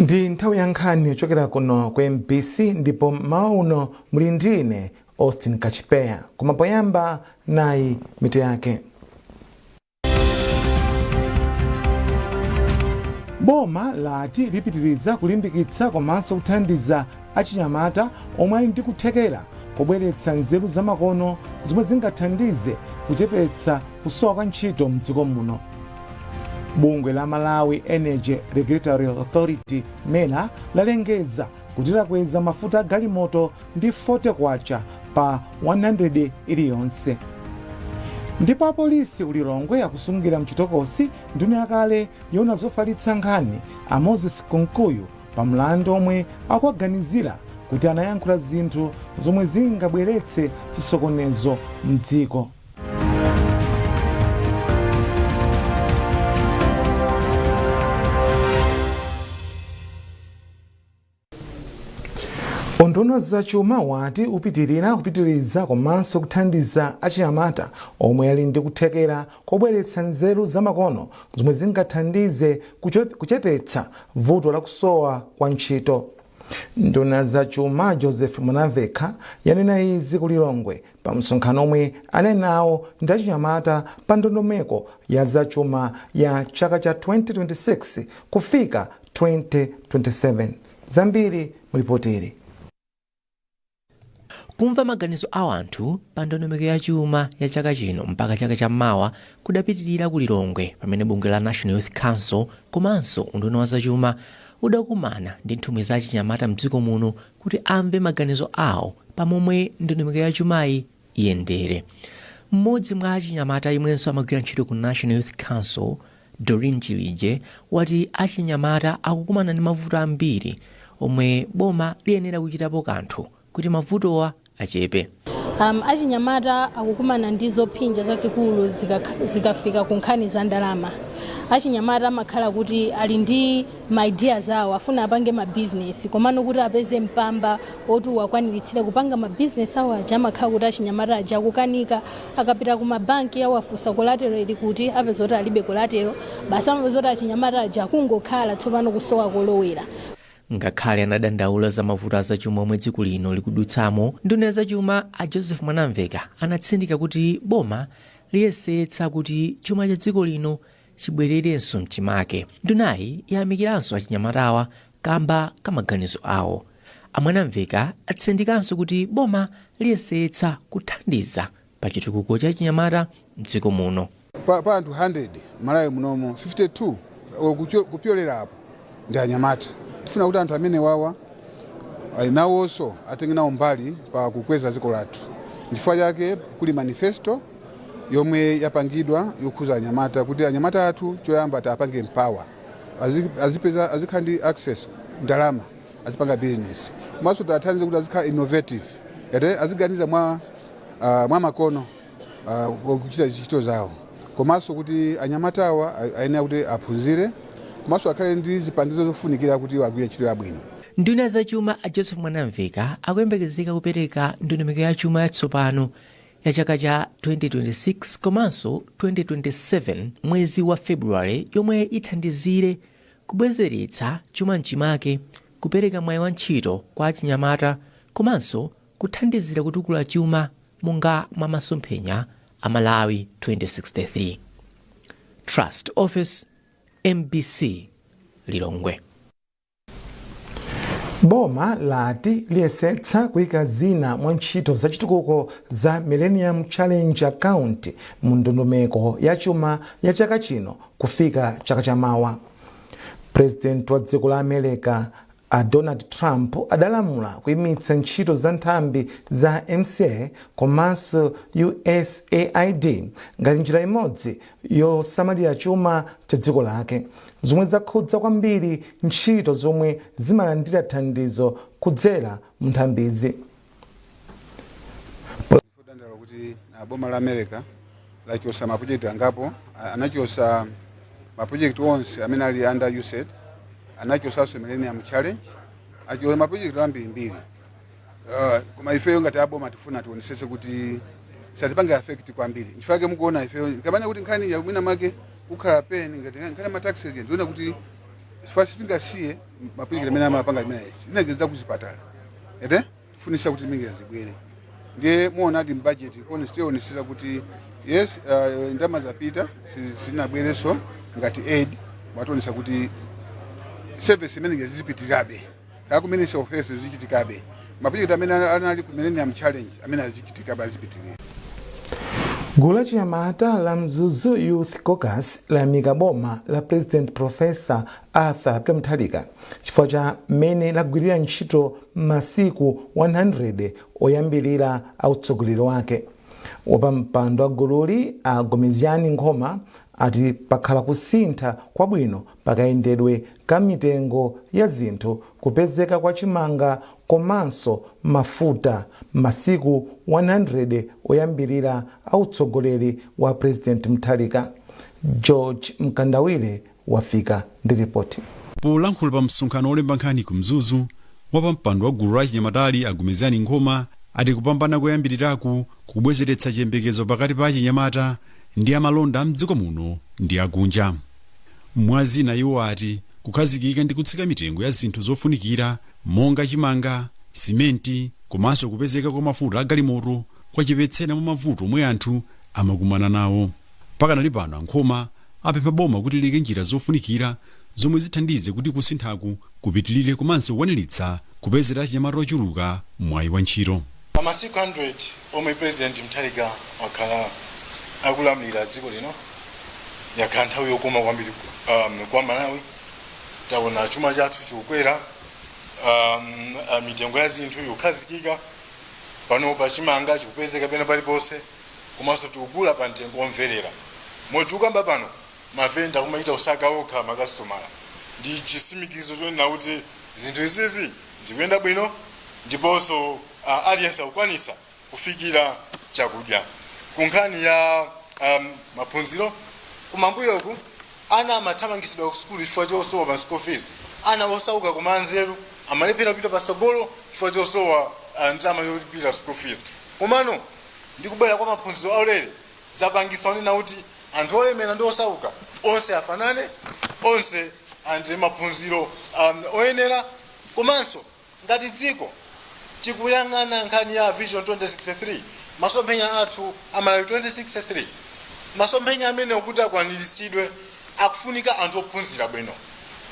Ndi nthawi ya nkhani yochokera kuno ku MBC, ndipo mmawa uno muli ndine Austin Kachipeya. Koma poyamba, nayi mitu yake. Boma lati lipitiriza kulimbikitsa komanso kuthandiza achinyamata omwe ali ndi kuthekera kobweretsa nzeru zamakono zomwe zingathandize kuchepetsa kusowa kwa ntchito mdziko muno. Bungwe la Malawi Energy Regulatory Authority, MERA, lalengeza kuti lakweza mafuta a galimoto ndi 40 kwacha pa 100 iliyonse. Ndipo apolisi ku Lilongwe akusungira mchitokosi nduna yakale yoona zofalitsa nkhani a Moses Kunkuyu pa mlandu omwe akuwaganizira kuti anayankhula zinthu zomwe zingabweretse chisokonezo mdziko. Unduna zachuma wati upitirira kupitiriza komanso kuthandiza achinyamata omwe ali ndi kuthekera kobweretsa nzeru zamakono zomwe zingathandize kuchepetsa vuto la kusowa kwa ntchito. Nduna zachuma Joseph Mwanamvekha yanena izi ku Lilongwe pa msonkhano omwe anali nawo ndi achinyamata pa ndondomeko ya zachuma ya chaka cha 2026 kufika 2027. Zambiri mulipoteri. Kumva maganizo a anthu pa ndondomeko ya chuma ya chaka chino mpaka chaka chammawa kudapitirira ku Lilongwe pamene bungwe la National Youth Council komanso unduna wa zachuma udakumana ndi nthumwi za achinyamata mdziko muno kuti amve maganizo awo pa momwe ndondomeko ya chumayi iyendere. Mmodzi mwa achinyamata yemwenso amagwira ntchito ku National Youth Council, Doreen Chilije, wati achinyamata akukumana ndi mavuto ambiri omwe boma liyenera kuchitapo kanthu kuti mavutowa achepe. Achinyamata akukumana ndi zophinja zazikulu zikafika ku nkhani za ndalama. Achinyamata amakhala kuti ali ndi ma ideas awo, afuna apange ma business, komano kuti apeze mpamba oti wakwaniritsire kupanga ma business awo aja, amakhala kuti achinyamata aja akukanika. Akapita ku mabanki, awafunsa collateral ili kuti, apeza kuti alibe collateral. Basi, amapeza kuti achinyamata aja akungokhala tsopano kusowa kolowera. Ngakhale anadandaula za mavuto azachuma omwe dziko lino likudutsamo, nduna ya zachuma a Joseph Mwanamveka anatsindika kuti boma liyesetsa kuti chuma cha dziko lino chibwererenso mchimake. Ndunayi yayamikiranso achinyamatawa kamba ka maganizo awo. A Mwanamveka atsindikanso kuti boma liyesetsa kuthandiza pa chitukuko cha chinyamata mdziko muno. Pa anthu 100 Malawi munomo, 52 kupyolera apo ndi anyamata. Tifuna kuti anthu amene wawa nawonso atenge nawo mbali pa kukweza dziko lathu. Chifukwa chake kuli manifesto yomwe yapangidwa yokhuza anyamata, kuti anyamata athu choyamba tiapange empower, azipeza, azikhala ndi access ndalama, azipanga business, komanso tiathandize kuti azikhala innovative, ete aziganiza mwa makono kuchita ntchito zawo, komanso kuti anyamatawa ayenera kuti aphunzire komanso akhale ndi zipangizo zofunikira kuti agwire ntchito yabwino. Nduna ya zachuma a Joseph Mwanamveka akuyembekezeka kupereka ndondomeko ya chuma yatsopano ya chaka cha 2026 komanso 2027 mwezi wa February, yomwe ithandizire kubwezeretsa chuma mchimake, kupereka mwayi wa ntchito kwa achinyamata komanso kuthandizira kutukula chuma monga mwa masomphenya a Malawi 2063. Trust Office, MBC, Lilongwe. Boma lati liyesetsa kuyika zina mwa ntchito zachitukuko za Millennium Challenge Account mu ndondomeko ya chuma ya chaka chino kufika chaka chamawa. President wa dziko la America a Donald Trump adalamula kuyimitsa ntchito za nthambi za MCA komanso USAID ngati njira imodzi yosamalira chuma cha dziko lake, zomwe zakhudza kwambiri ntchito zomwe zimalandira thandizo kudzera mu nthambizi. Dandaula kuti boma la America lachosa mapulojekiti angapo. Anachosa mapulojekiti onse amene ali under USAID, anachosanso Millennium Challenge, achosa mapulojekiti ambirimbiri. Koma ifeyo ngati aboma tifuna tionesese kuti satipange affect kwambiri. Nchifukwa mukuona ifeyo kamene kuti nkhani ya mwina make kukhala pain ngati nkhani ya ma tax agent, ziona kuti Chifukwa sitingasiye mapulojekiti amene amapanga imeneyi inageza kuzipatala ete tifunisa kuti zimenezi zibwere. Ndiye muona ati mbudget tionesesa kuti yes, ndalama zapita, sizinabwereso ngati aid, mationesa kuti service imene zizipitirabe kaya ku Ministry of Health zichitikabe, mapulojekiti amene anali ku Millennium Challenge amene azichitikabe, azipitirira. Gulu la chinyamata la Mzuzu Youth Caucus layamika boma la President Professor Arthur Peter Mutharika chifukwa cha mmene lagwirira ntchito masiku 100 oyambirira a utsogoleri wake. Wapampando wa gululi, a Gomeziani Nkhoma, ati pakhala kusintha kwabwino pakayendedwe ka mitengo ya zinthu, kupezeka kwa chimanga komanso mafuta masiku 100 oyambirira a utsogoleri wa President Mutharika. George Mkandawire wafika ndi ripoti. Polankhula pa msonkhano wolemba nkhani ku Mzuzu, wapampando wa gulu la chinyamatali, Agumezani Nkhoma, ati kupambana koyambiriraku kubwezeretsa chiyembekezo pakati pa achinyamata ndi amalonda a mdziko muno ndi akunja. Mwazina, iwo ati kukhazikika ndi kutsika mitengo ya zinthu zofunikira monga chimanga, simenti komanso kupezeka kwa mafuta agalimoto kwachepetsera mwa mavuto omwe anthu amakumana nawo. Pakanali pano, Ankhoma apempha boma kuti liyike njira zofunikira zomwe zithandize kuti kusinthaku kupitilire komanso kukwaniritsa kupezera achinyamata ochuluka mwayi wa ntchito. Pa masiku 100 omwe President Mutharika wakhala akulamulira dziko lino, yakhala nthawi yokoma kwambiri kwa Malawi. Taona chuma chathu chikukwera, mitengo ya zinthu ikukhazikika. Pano pachimanga chikupezeka pena paliponse, komanso tikugula pa mtengo omverera. Moti tikukamba pano, mavenda kumachita kusaka okha makasitomala. Ndi chisimikizo chonena kuti zinthu izizi zikuyenda bwino, ndiponso aliyense akukwanisa kufikira chakudya. Ku nkhani ya maphunziro, kumambuyoku ana amathamangisidwa ku sukulu chifukwa chosowa ma school fees. Ana osauka koma anzeru amalephera kupita patsogolo chifukwa chosowa ndalama yolipira school fees. Komano ndikubwera kwa maphunziro aulere zapangisa onena kuti anthu olemera ndi osauka onse afanane, onse andi maphunziro oyenera. Komanso ngati dziko tikuyang'ana nkhani ya Vision 2063, masomphenya athu a Malawi 2063, masomphenya amene okuti akwaniritsidwe akufunika anthu ophunzira bwino.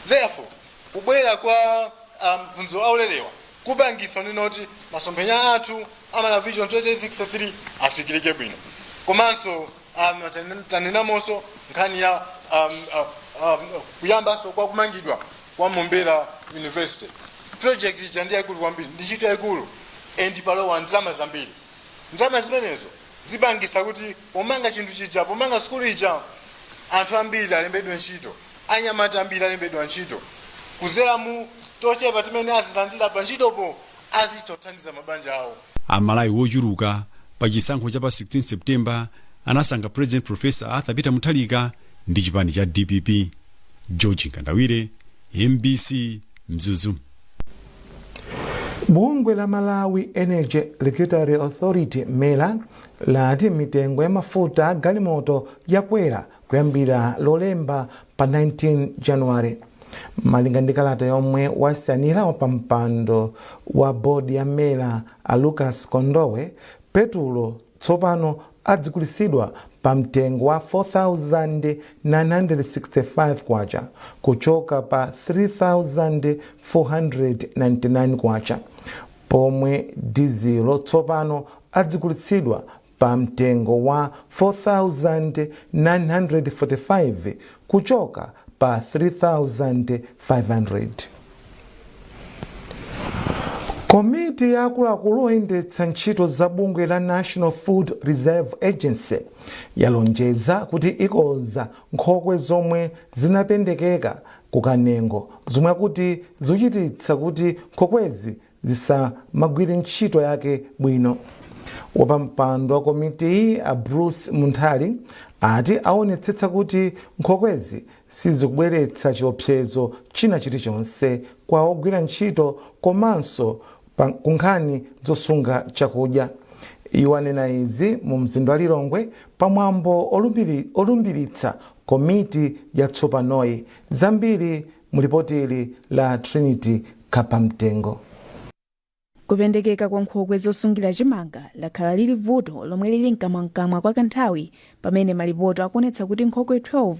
Therefore, kubwera kwa maphunziro aulerewa kupangitsa onena kuti masomphenya athu a Malawi Vision 2063 afikirike bwino. Komanso tanenamonso nkhani ya kuyambanso kwa kumangidwa kwa Mombera University. Project ija ndi yaikulu kwambiri, ndi ntchito yaikulu and palowa ndalama zambiri. Ndalama zimenezo zipangisa kuti pomanga chinthu chija, pomanga sukulu ija, anthu ambiri alembedwe ntchito, anyamata ambiri alembedwa ntchito. Kudzera mu tochepa timene azilandira pa ntchitopo, azitha kuthandiza mabanja awo. Amalawi wochuluka pa chisankho cha pa 16 September anasankha President Professor Arthur Peter Mutharika ndi chipani cha DPP. George Nkandawire, MBC, Mzuzu. Bungwe la Malawi Energy Regulatory Authority, MERA, lati mitengo ya mafuta a galimoto yakwera kuyambira Lolemba pa 19 January. Malinga ndi kalata yomwe wasainira wapampando wa bodi ya MERA, a Lucas Kondowe, petulo tsopano adzigulitsidwa pa mtengo wa 4965 kwacha kuchoka pa 3499 kwacha, pomwe dizilo tsopano adzigulitsidwa pa mtengo wa 4945 kuchoka pa 3500. Komiti ya akuluakulu oyendetsa ntchito za bungwe la National Food Reserve Agency yalonjeza kuti ikonza nkhokwe zomwe zinapendekeka ku Kanengo, zomwe akuti zikuchititsa kuti nkhokwezi zisamagwire ntchito yake bwino. Wapampando wa komitiyi, a Bruce Munthali, ati aonetsetsa kuti nkhokwezi sizikubweretsa chiopsezo china chilichonse kwa ogwira ntchito komanso ku nkhani zosunga chakudya. Iwo anena izi mu mzinda wa Lilongwe pamwambo olumbiritsa komiti yatsopanoyi. Zambiri Mu lipoti ili la Trinity Kapamtengo. Kupendekeka kwa nkhokwe zosungira chimanga lakhala lili vuto lomwe lili mkamwamkamwa kwa kanthawi, pamene malipoti akuonetsa kuti nkhokwe 12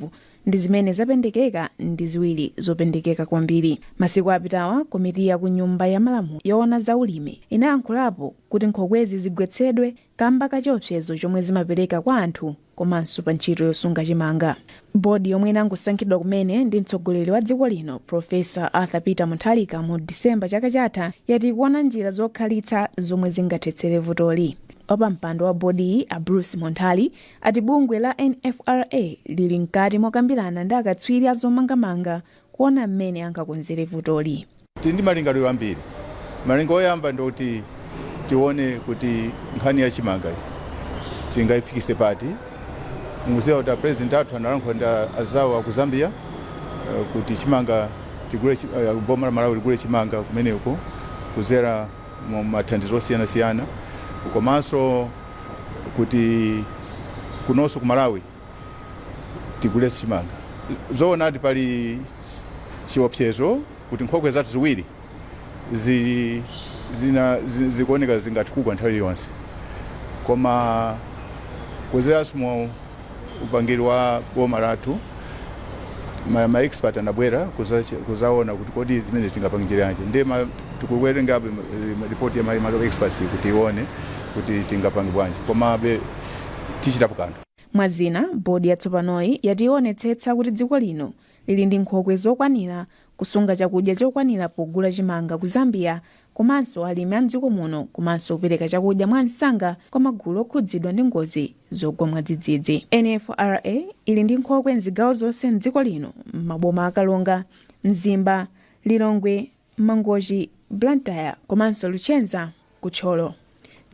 ndi zimene zapendekeka ndi ziwiri zopendekeka kwambiri. Masiku apitawa, komiti ya ku Nyumba ya Malamulo yoona za ulimi inayankhulapo kuti nkhokwezi zigwetsedwe kamba ka chiopsezo chomwe zimapereka kwa anthu komanso pa ntchito yosunga chimanga. Bodi yomwe inangosankhidwa kumene ndi mtsogoleri wa dziko lino, Profesa Arthur Peter Mutharika, mu Disemba chaka chatha, yati ikuona njira zokhalitsa zomwe zingathetsere vutoli. Wapampando wa bodiyi, a Bruce Munthali, ati bungwe la NFRA lili mkati mokambirana ndi akatswiri azomangamanga kuona mmene angakonzere vutoli. Tili ndi malingaliro ambiri. Malingaliro oyamba ndikuti tione kuti nkhani ya chimanga tingayifikise pati. Mukuziwa kuti president athu analankhula ndi azawo aku Zambia kuti chimanga tigule, boma la Malawi ligule chimanga kumeneko kuzera mu mathandizo osiyanasiyana, komanso kuti kunonso ku Malawi tigulenso chimanga. Zoonadi, pali chiopsezo kuti nkhokwe zathu ziwiri zikuoneka zingathe kugwa nthawi iliyonse, koma kuzeranso mu upangiri wa boma lathu, ma expert anabwera kuzaona kuti kodi zimene tingapange njira yanji. Ndiye tikuwerengabe ripoti ya ma experts kuti ione kuti tingapange bwanji, komabe tichitapo kanthu. Mwazina, bodi yatsopanoyi yati ionetsetsa kuti dziko lino lili ndi nkhokwe zokwanira kusunga chakudya chokwanira pogula chimanga ku Zambia komanso alimi a mdziko muno, komanso kupereka chakudya mwa msanga kwa magulu okhudzidwa ndi ngozi zogwa mwadzidzidzi. NFRA ili ndi nkhokwe mzigawo zonse mdziko lino, m'maboma a Karonga, Mzimba, Lilongwe, Mangochi, Blantyre komanso Luchenza ku Thyolo.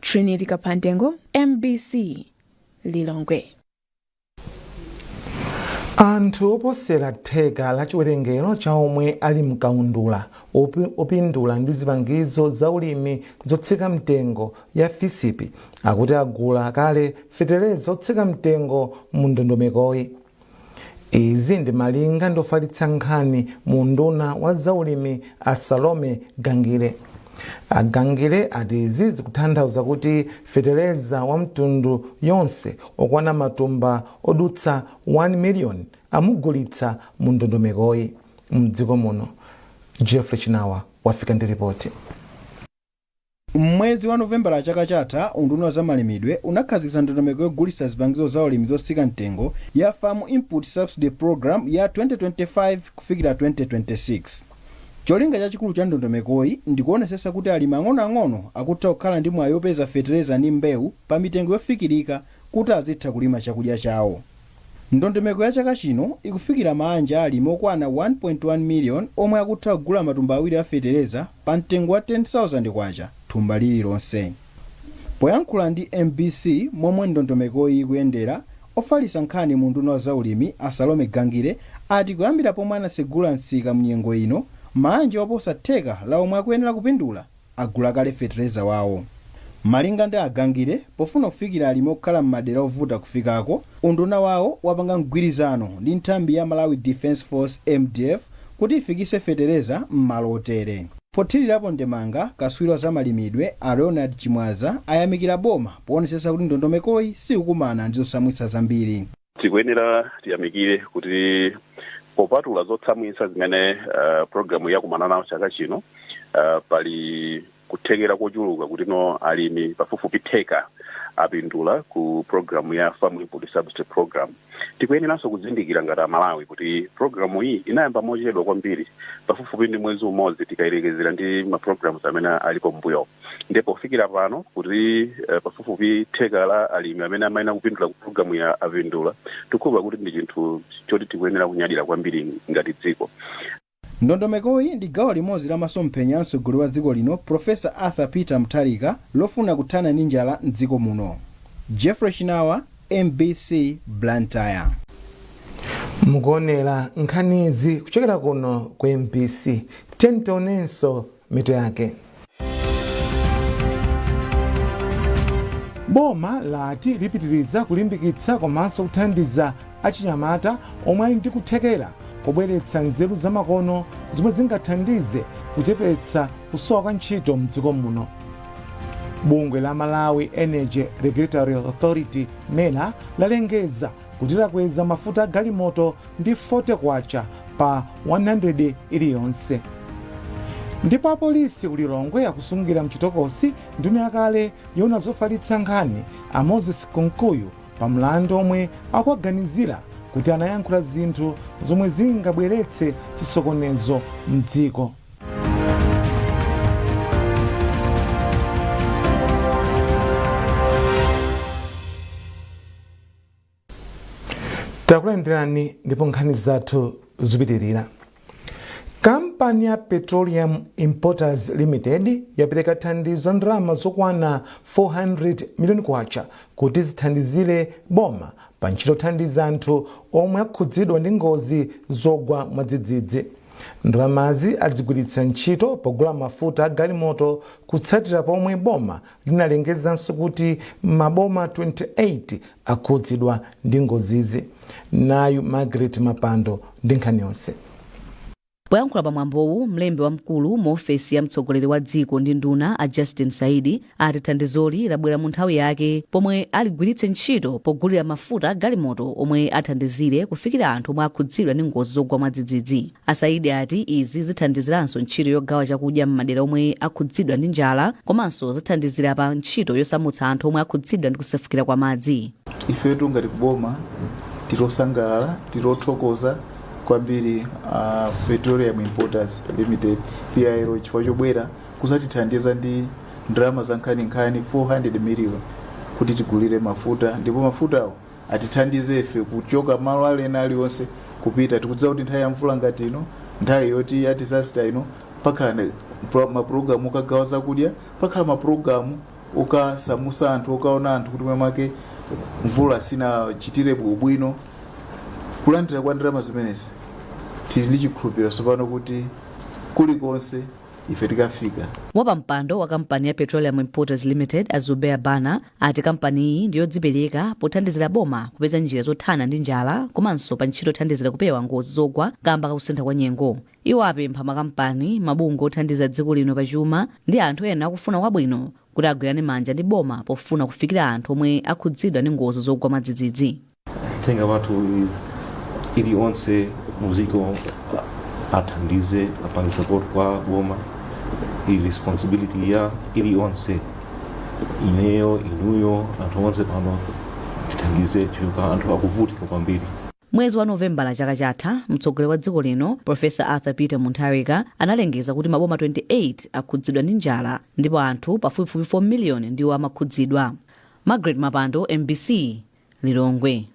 Trinity Kaphantengo, MBC, Lilongwe. Anthu oposera theka la chiwerengero cha omwe ali mkaundula opindula ndi zipangizo za ulimi zotsika mtengo ya FISP akuti agula kale feteleza otsika mtengo mu ndondomekoyi. Izi ndi malinga ndi ofalitsa nkhani mu unduna wa zaulimi, a Salome Gangire. Agangire ati izi zikutanthauza kuti feteleza wa mtundu yonse okwana matumba odutsa 1 million amugulitsa mu ndondomekoyi mdziko muno. Jeffrey Chinawa wafika ndi ripoti. M'mwezi wa Novembala chaka chatha, unduna wa zamalimidwe unakhazikitsa ndondomeko yogulitsa zipangizo za ulimi zotsika mtengo ya Farm Input Subsidy Program ya 2025 kufikira 2026. Cholinga chachikulu cha ndondomekoyi ndikuonetsetsa kuti alimi ang'onoang'ono akutha kukhala ndi mwayi wopeza fetereza ndi mbewu pa mitengo yofikirika kuti azitha kulima chakudya chawo. Ndondomeko ya chaka chino ikufikira maanja alimi okwana 1.1 million omwe akutha kugula matumba awiri a fetereza pa mtengo wa 10,000 kwacha thumba lililonse. Poyankhula ndi MBC momwe ndondomekoyi ikuyendera, ofalitsa nkhani mu unduna wa zaulimi, a Salome Gangire, ati kuyambira pomwe anatsegula msika mnyengo ino, maanja oposa theka la omwe akuyenera kupindula agula kale fetereza wawo. Malinga ndi Agangire, pofuna kufikira alimi okhala m'madera ovuta kufikako, unduna wawo wapanga mgwirizano ndi nthambi ya Malawi Defence Force, MDF, kuti ifikise fetereza m'malo otere. Pothirirapo ndemanga, kaswiri wa zamalimidwe, a Leonard Chimwaza, ayamikira boma poonetsetsa kuti ndondomekoyi sikukumana ndi zotsamwitsa zambiri. Tikuyenera tiyamikire kuti popatula zotsamwitsa zimene programu yakumana nawo chaka chino, pali kuthekera kochuluka kuti no alimi pafupifupi theka apindula ku programu ya Farm Input Subsidy Program. Tikuyeneranso kuzindikira ngati Amalawi kuti programu iyi inayamba mochedwa kwambiri, pafupifupi ndi mwezi umodzi, tikayerekezera ndi ma programs amene alipo mbuyo. Ndipo pofikira pano kuti pafupifupi theka la alimi amene amayenera kupindula ku programu ya apindula, tikukhulupirira kuti ndi chinthu choti tikuyenera kunyadira kwambiri ngati dziko. Ndondomekoyi ndi gawo limodzi la masomphenya a mtsogoleri wa dziko lino, Profesa Arthur Peter Mutharika, lofuna kuthana ndi njala mdziko muno. Jeffrey Chinawa, MBC, Blantyre. Mukuonera nkhanizi kuchokera kuno ku MBC. Tionenso mitu yake. Boma lati lipitiriza kulimbikitsa komanso kuthandiza achinyamata omwe ali ndi kuthekera. pobweretsa nzeru zamakono zomwe zingathandize kuchepetsa kusowa kwa ntchito mdziko muno. Bungwe la Malawi Energy Regulatory Authority, MERA, lalengeza kuti lakweza mafuta a galimoto ndi 40 kwacha pa 100 iliyonse. Ndipo apolisi ku Lilongwe akusungira mchitokosi nduna yakale yoona zofalitsa nkhani a Moses Kunkuyu pa mlandu omwe akuwaganizira kuti anayankhula zinthu zomwe zingabweretse chisokonezo mdziko. Takulandirani ndipo nkhani zathu zikupitirira. Kampani ya Petroleum Importers Limited yapereka thandizo la ndalama zokwana 400 miliyoni kwacha kuti zithandizire boma pa ntchito yothandiza anthu omwe akhudzidwa ndi ngozi zogwa mwadzidzidzi. Ndalamazi adzigwiritsa ntchito pogula mafuta a galimoto kutsatira pomwe boma linalengezanso kuti maboma 28 akhudzidwa ndi ngozizi. Nayu Margaret Mapando ndi nkhani yonse. Poyankhula pamwambowu, mlembi wamkulu mu ofesi ya mtsogoleri wa dziko ndi nduna a Justin Saidi ati thandizoli labwera mu nthawi yake pomwe aligwiritse ntchito pogulira mafuta a galimoto omwe athandizire kufikira anthu omwe akhudzidwa ndi ngozi zogwa mwadzidzidzi. A Saidi ati izi zithandiziranso ntchito yogawa chakudya m'madera omwe akhudzidwa ndi njala komanso zithandizira pa ntchito yosamutsa anthu omwe akhudzidwa ndi kusefukira kwa madzi. Ifetu ngati kuboma tilosangalala, tilothokoza kwambiri Petroleum Importers Limited, PIL, chifukwa chobwera kuzatithandiza ndi ndalama za nkhaninkhani 400 million kuti tigulire mafuta, ndipo mafutawo atithandize ife kuchoka malo alena aliwonse kupita. Tikudziwa kuti nthawi ya mvula ngati ino, nthawi yoti ya disaster ino, pakhala mapulogalamu okagawa zakudya, pakhala mapulogalamu okasamusa anthu, okaona anthu kuti mwamake mvula sinachitire bwino. Kulandira kwa ndalama zimenezi, tili ndi chikhulupiriro tsopano kuti kulikonse ife tikafika. Wapampando wa kampani ya Petroleum Importers Limited a Zubeir Bana ati kampaniyi ndi yodzipereka pothandizira boma kupeza njira zothana ndi njala komanso pa ntchito yothandizira kupewa ngozi zogwa kamba kakusintha kwa nyengo. Iwo apempha makampani, mabungwe othandiza dziko lino pachuma ndi anthu ena akufuna kwabwino kuti agwirane manja ndi boma pofuna kufikira anthu omwe akhudzidwa ndi ngozi zogwa mwadzidzidzi. Uthenga wathu iliyonse muziko athandize, apange support kwa boma. I responsibility ya iliyonse, ineyo, inuyo, anthu onse pano, tithandize chifukwa anthu akuvutika kwambiri. Mwezi wa Novembala chaka chatha, mtsogoleri wa dziko lino Professor Arthur Peter Mutharika analengeza kuti maboma 28 akhudzidwa ndi njala ndipo anthu pafupifupi 4 miliyoni ndiwo amakhudzidwa. Margaret Mapando, MBC, Lilongwe.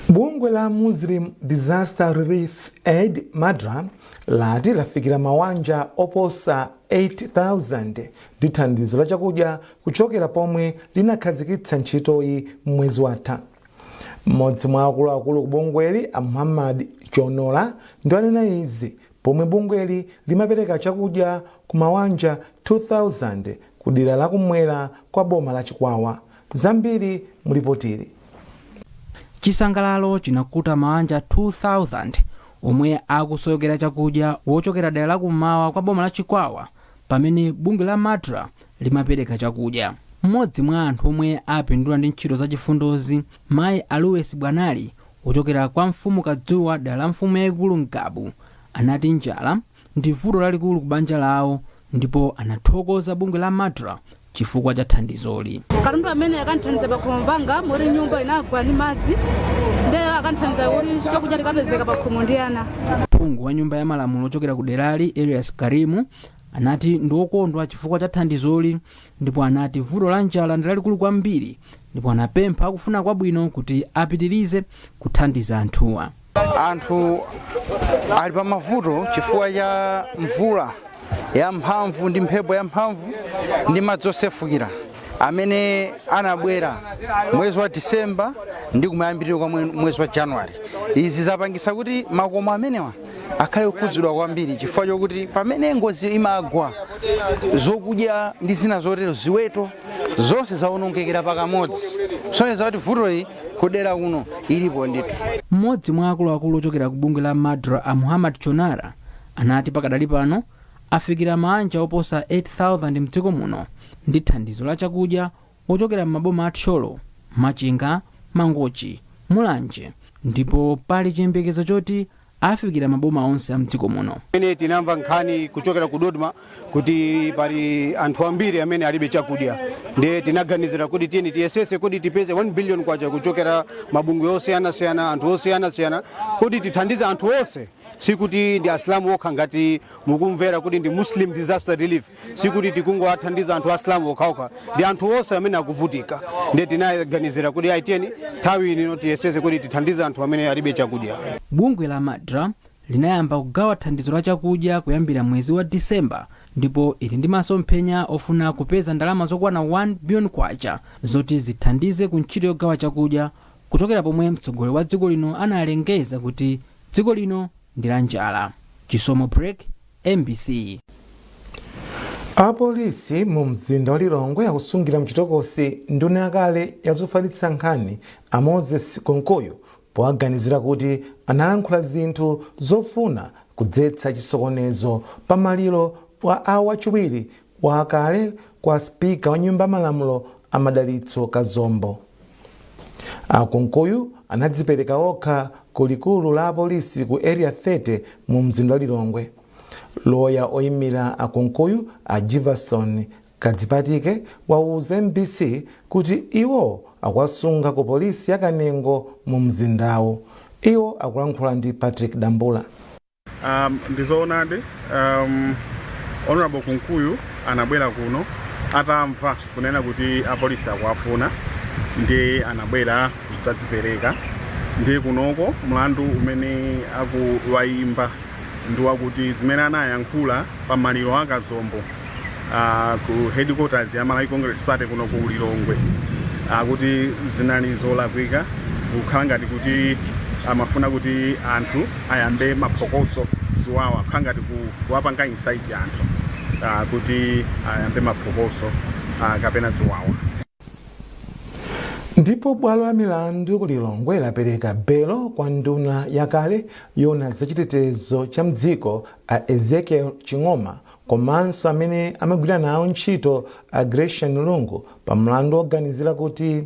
Bungwe la Muslim Disaster Relief Aid, MADRA, lati lafikira mawanja oposa 8000 ndi thandizo la chakudya kuchokera pomwe linakhazikitsa ntchitoyi mwezi watha. Mmodzi mwa akuluakulu ku bungweli a Muhammad Chonola ndi anena izi pomwe bungweli limapereka chakudya ku mawanja 2000 ku dera la kumwera kwa boma la Chikwawa. Zambiri mulipotili. Chisangalalo chinakuta mawanja 2000 omwe akusowekera chakudya wochokera dera la kummawa kwa boma la Chikwawa pamene bungwe la MADRA limapereka chakudya. Mmodzi mwa anthu omwe apindula ndi ntchito zachifundozi, mayi Aluwesi Bwanali wochokera kwa mfumu Kadzuwa dera la mfumu yayikulu Ngabu, anati njala ndi vuto lalikulu ku banja lawo ndipo anathokoza bungwe la MADRA chifukwa cha thandizoli. Katundu amene akanthandiza pakhomo panga moti nyumba inagwa ndi madzi, nde akanthandiza kuti chakudya tikapezeka pakhomo ndi ana. Phungu wa nyumba ya malamulo ochokera ku derali Elias Karimu anati ndi okondwa chifukwa cha thandizoli ndipo anati vuto la njala ndi lalikulu kwambiri ndipo anapempha akufuna kwabwino kuti apitirize kuthandiza anthuwa. Anthu ali pa mavuto chifukwa cha mvula ya mphamvu ndi mphepo ya mphamvu ndi madzi osefukira. Amene anabwera mwezi wa Disemba ndi kumayambiriro kwa mwezi wa January. Izi zapangisa kuti makomo amenewa akhale okhudzidwa kwambiri, chifukwa chokuti pamene ngozi imagwa, zokudya ndi zina zotero, ziweto zonse zawonongekera pakamodzi, kusonyeza kuti vuto iyi kudera kuno ilipo ndithu. Mmodzi mwa akuluakulu ochokera ku bungwe la MADRA, a Muhammad Chonara, anati pakadali pano afikira maanja oposa 8000 mdziko muno ndi thandizo la chakudya ochokera m'maboma a Thyolo, Machinga, Mangochi, Mulanje, ndipo pali chiyembekezo choti afikira maboma onse a mdziko muno. Ene tinamva nkhani kuchokera ku Dodoma kuti pali anthu ambiri amene alibe chakudya, ndiye tinaganizira kuti tiyeni tiyesese kuti tipeze 1 billion kwacha kuchokera mabungwe osiyanasiyana, anthu osiyanasiyana, kuti tithandize anthu onse. Sikuti ndi Asilamu okha. Ngati mukumvera kuti ndi Muslim Disaster Relief, sikuti tikungowathandiza anthu Asilamu okhaokha, ndi anthu onse amene akuvutika. Ndiye tinaganizira kuti ayi, tiyeni nthawi ino tiyesese kuti tithandize anthu amene alibe chakudya. Bungwe la MADRA linayamba kugawa thandizo la chakudya kuyambira mwezi wa Disemba, ndipo ili ndi masomphenya ofuna kupeza ndalama zokwana 1 billion kwacha zoti zithandize ku ntchito yogawa chakudya, kuchokera pomwe mtsogoleri wa dziko lino analengeza kuti dziko lino ndi la njala. Chisomo Break, MBC. Apolisi mu mzinda wa Lilongwe akusungira mchitokosi nduna yakale yazofalitsa nkhani a Moses Kunkuyu powaganizira kuti analankhula zinthu zofuna kudzetsa chisokonezo pa maliro wa a wachiwiri wakale kwa spika wa Nyumba ya Malamulo a Madalitso Kazombo. A Kunkuyu anadzipereka okha ku likulu la apolisi ku Area 30 mu mzinda wa Lilongwe. Loya oyimira a Kunkuyu, a Jivason Kadzipatike, wauza MBC kuti iwo akuwasunga ku polisi ya Kanengo mu mzindawu. Iwo akulankhula ndi Patrick Dambula. Ndizoonadi, Honorable Kunkuyu anabwera kuno atamva kunena kuti apolisi akuwafuna, ndi anabwera kudzadzipereka. Ndi kunoko mlandu umene akuwayimba ndi wakuti zimene anayankhula pa maliro a Kazombo ku headquarters ya Malawi Congress Party kuno ku Lilongwe, akuti zinali zolakwika, zikukhala ngati kuti amafuna kuti anthu ayambe maphokoso, ziwawa, kukhala ngati kuwapanga incite anthu kuti ayambe maphokoso kapena ziwawa. Ndipo bwalo la milandu ku Lilongwe lapereka belo kwa nduna yakale yona zachitetezo cha mdziko a Ezekiel Ching'oma komanso amene amagwira nawo ntchito a Grecian Lungu pa mlandu woganizira kuti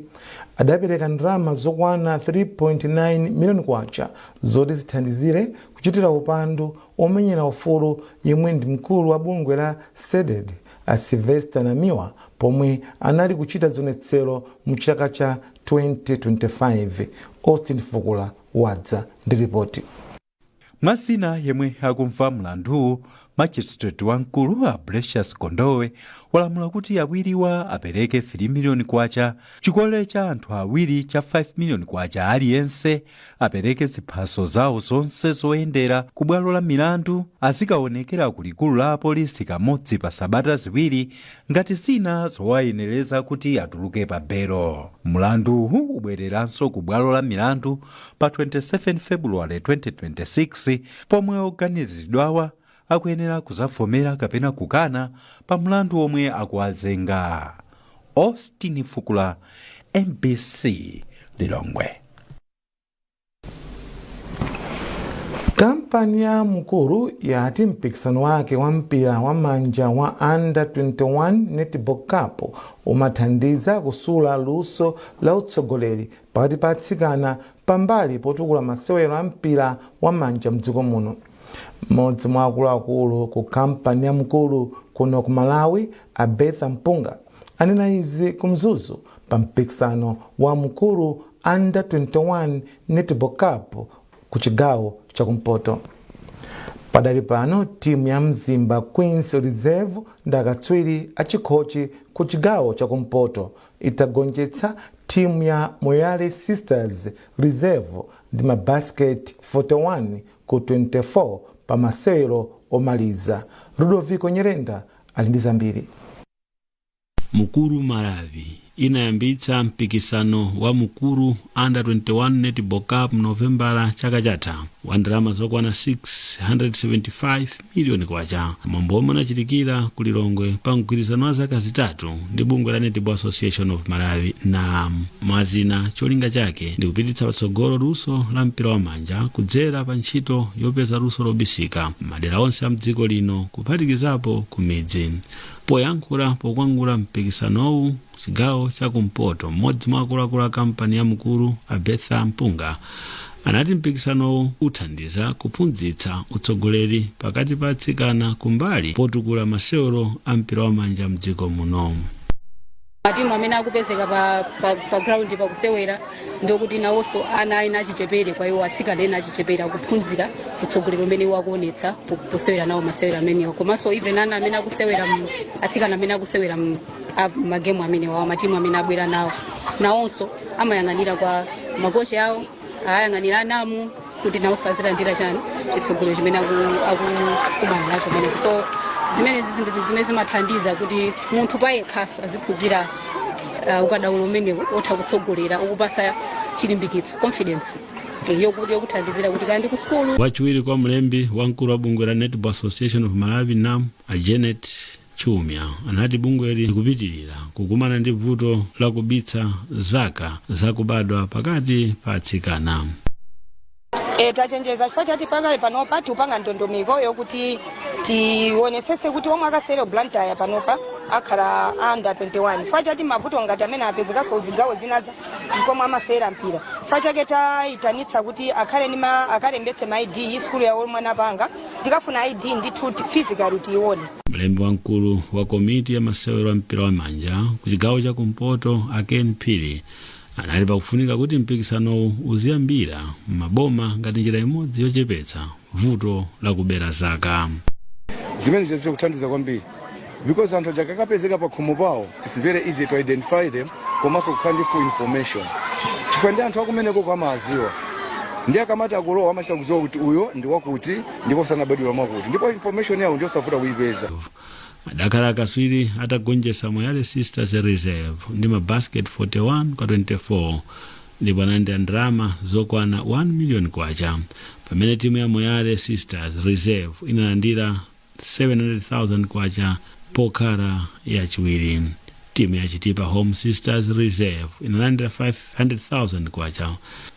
adapereka ndalama zokwana 3.9 miliyoni kwacha zoti zithandizire kuchitira upandu omenyera ufulu yemwe ndi mkulu wa bungwe la CDEDI a Sylvester Namiwa pomwe anali kuchita zionetsero mu chaka cha 2025. Austin Fukula wadza ndi ripoti. Mwazina yemwe akumva mlanduwu, magistrate wamkulu a Precious Kondowe walamula kuti awiriwa apereke 3 miliyoni kwacha, chikole cha anthu awiri cha 5 miliyoni kwacha aliyense, apereke ziphaso zawo zonse zoyendera ku bwalo la milandu, azikaonekera ku likulu la apolisi kamodzi pa sabata 2 ngati zina zowayenereza kuti atuluke pa belo. Mlanduwu ubwereranso ku bwalo la milandu pa 27 February 2026, pomwe oganizidwawa akuyenera kuzavomera kapena kukana pa mlandu omwe akuwazenga. Austin Fukula, MBC, Lilongwe. Kampani ya Mukuru yati mpikisano wake wa mpira wa manja wa Under 21 Netball Cup umathandiza kusula luso la utsogoleri pakati pa atsikana pambali potukula masewero a mpira wa manja mdziko muno. Mmodzi mwa akuluakulu ku kampani ya Mukuru kuno ku Malawi, a Betha Mpunga, anena izi ku Mzuzu pa mpikisano wa Mukuru Under 21 Netball Cup ku chigawo chakumpoto. Padali pano timu ya Mzimba Queens Reserve ndi akatswiri a chikhochi ku chigawo chakumpoto itagonjetsa timu ya Moyale Sisters Reserve ndi mabasket 41 ku 24 pa masewero omaliza. Ludovico Nyerenda ali ndi zambiri. Mukuru Malawi inayambitsa mpikisano wa Mukuru Under 21 Netball Cup Novembala chaka chatha wa ndalama zokwana 675 miliyoni kwacha, mwambo omwe unachitikira ku Lilongwe pa mgwirizano wa zaka 3 ndi bungwe la Netball Association of Malawi na mwazina. Cholinga chake ndi kupititsa patsogolo luso la mpira wa manja kudzera pa ntchito yopeza luso lobisika madera onse a mdziko lino, kuphatikizapo ku midzi. Poyankhula pokwangula mpikisanowu chigawo chakumpoto, mmodzi mwa akuluakulu a kampani ya Mukuru, Abetha Mpunga, anati mpikisanowu uthandiza kuphunzitsa utsogoleri pakati pa atsikana kumbali potukula masewero a mpira wa manja mdziko muno. Matimu amene akupezeka pa ground pakusewera, ndikuti nawonso ana ena achichepere, kwa iwo atsikana ena achichepere akuphunzira utsogoleri umene iwo akuonetsa posewera nawo masewera amenewo. Komanso even ana amene akusewera, atsikana amene akusewera magemu amenewo, matimu amene abwera nawo, nawonso amayang'anira kwa makochi awo, ayang'anira anamu kuti nawonso azilandira chani, chitsogolo chimene akukumana nacho pamenepo. So zimene ndi zinthu zimene zimathandiza kuti munthu payekhaso aziphunzira ukadaulo umenewo otha kutsogolera, ukupasa chilimbikitso, confidence yokuthandizira kuti kaya ndi ku sukulu. Wachiwiri kwa mlembi wamkulu wa bungwe la Netball Association of Malawi, NAM, a Janet Chumya, anati bungweli likupitirira kukumana ndi vuto lakubitsa zaka zakubadwa pakati pa atsikana. Tachenjeza chifukwa chati pakale panopa tiupanga ndondomeko yokuti tionesese kuti omwe akasewera Blantyre panopa akhala under 21, chifukwa chati mavuto ngati amene apezekanso zigawo zina komwe amasewera mpira. Chifukwa chake tayitanitsa kuti akhale ndi akalembetse ma ID sukulu yawo omwe anapanga. Tikafuna ID ndithu physically tiione. Mlembi wamkulu wa komiti ya masewero a mpira wa manja ku chigawo chakumpoto, a Ken Phiri, anali pakufunika kuti mpikisanowu uziyambira m'maboma ngati njira imodzi yochepetsa vuto lakubera zaka. Zimene zikuthandiza kwambiri because anthu aja akakapezeka pa khomo pawo, it's very easy to identify them, komanso kukhala ndi full information, chifukwa ndi anthu akumeneko amaziwa, ndi akamati akulowa amachita kuziwa kuti uyo ndi wakuti ndipo sanabadwira mwakuti, ndipo information yawo ndiyosavuta kuyipeza. Adakhala akaswiri atagonjetsa Moyale Sisters Reserve ndi mabasket 41 kwa 24 ndipo analandira ndalama zokwana 1 million kwacha, pamene timu ya Moyale Sisters Reserve inalandira 700,000 kwacha pokhala yachiwiri. Timu ya Chitipa Home Sisters Reserve inalandira 500,000 kwacha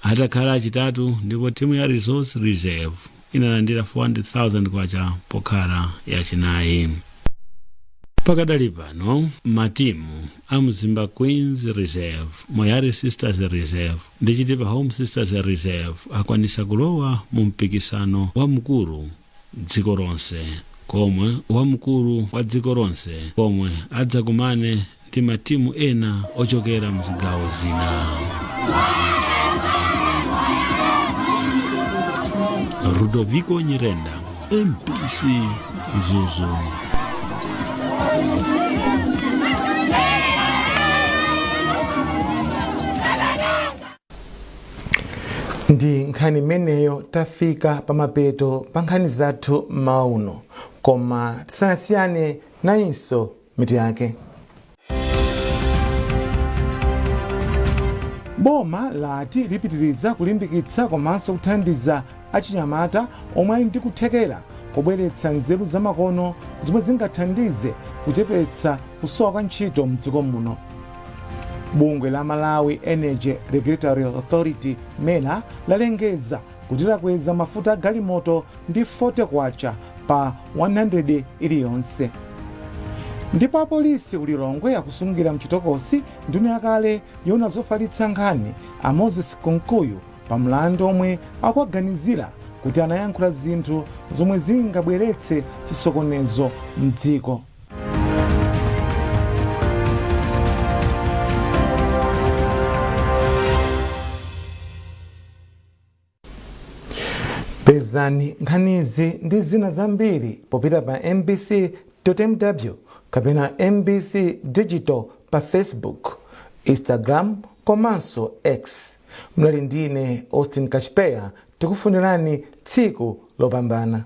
atakhala achitatu, ndipo timu ya Resource Reserve inalandira 400,000 kwacha pokhala yachinayi. Pakadali pano matimu a Mzimba Queens Reserve, Moyale Sisters Reserve ndi Chitipa Home Sisters Reserve akwanisa kulowa mu mpikisano wamkulu dziko lonse komwe wamkulu wa dziko lonse komwe adzakumane ndi matimu ena ochokera mzigawo zina. Rudoviko Nyirenda, MBC, Mzuzu. Ndi nkhani imeneyo tafika pamapeto pa nkhani zathu mmawa uno, koma tisanasiyane, nayinso mitu yake. Boma lati lipitiriza kulimbikitsa komanso kuthandiza achinyamata omwe ali ndi kuthekera kobweretsa nzeru zamakono zomwe zingathandize kuchepetsa kusowa kwa ntchito mdziko muno. Bungwe la Malawi Energy Regulatory Authority, MERA, lalengeza kuti lakweza mafuta a galimoto ndi 40 kwacha pa 100 iliyonse. Ndipo apolisi ku Lilongwe akusungira mchitokosi nduna yakale yona zofalitsa nkhani, a Moses Kunkuyu, pa mlandu omwe akuwaganizira kuti anayankhula zinthu zomwe zingabweretse chisokonezo mdziko. Pezani nkhanizi ndi zina zambiri popita pa mbc.mw kapena MBC Digital pa Facebook, Instagram komanso X. Mnali ndine Austin Kachipeya, tikufunirani tsiku lopambana.